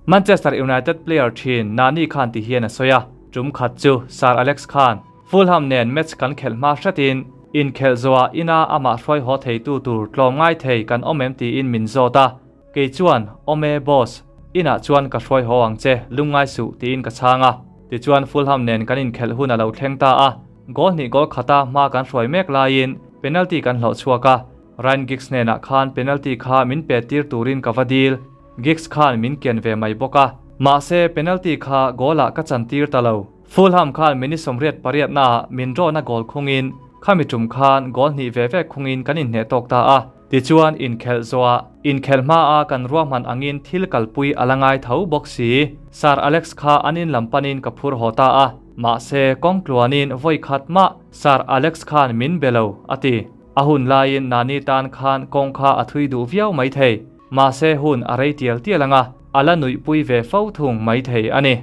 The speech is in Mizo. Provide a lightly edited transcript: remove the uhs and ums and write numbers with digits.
Manchester United player thin Nani khan ti hian a sawi a, tum khat chu Sir Alex khan Fulham nen match kan khelh hma hretin inkhelh zawhah ina amah hruai haw theitu tur tlawm ngai thei kan awm em tiin min zawt a, kei chuan awm e boss, inah chuan ka hruai haw ang che, lungngai suh tiin ka chhang a. Tichuan Fulham nen kan inkhelh hun a lo thleng ta a, goal hnih goal khata hma kan hruai mek laiin penalty kan hlawh chhuak a, Ryan Giggs hnenah khan penalty kha min pe tir turin ka va dil. Giggs khan min ken ve mai bawk a, mahse penalty kha goal ah ka chan tir ta lo. Fulham khan minute 88 naah min rawhna goal khungin, khami tum khan goal hnih ve ve khungin kan inhneh tawk ta a. Tichuan inkhelh zawhah inkhelh hmaa kan ruahman angin thil kalpui a la ngai tho bawk si. Sir Alex kha an in lam panin ka phur haw ta a, mahse kawng tluanin vawi khat mah Sir Alex khan min be lo, a ti. A hun laiin Nani tan khan kawng kha a thui duh viau maithei. Mahse hun a rei tial tial anga, a la nuihpui ve fo thung maithei a ni.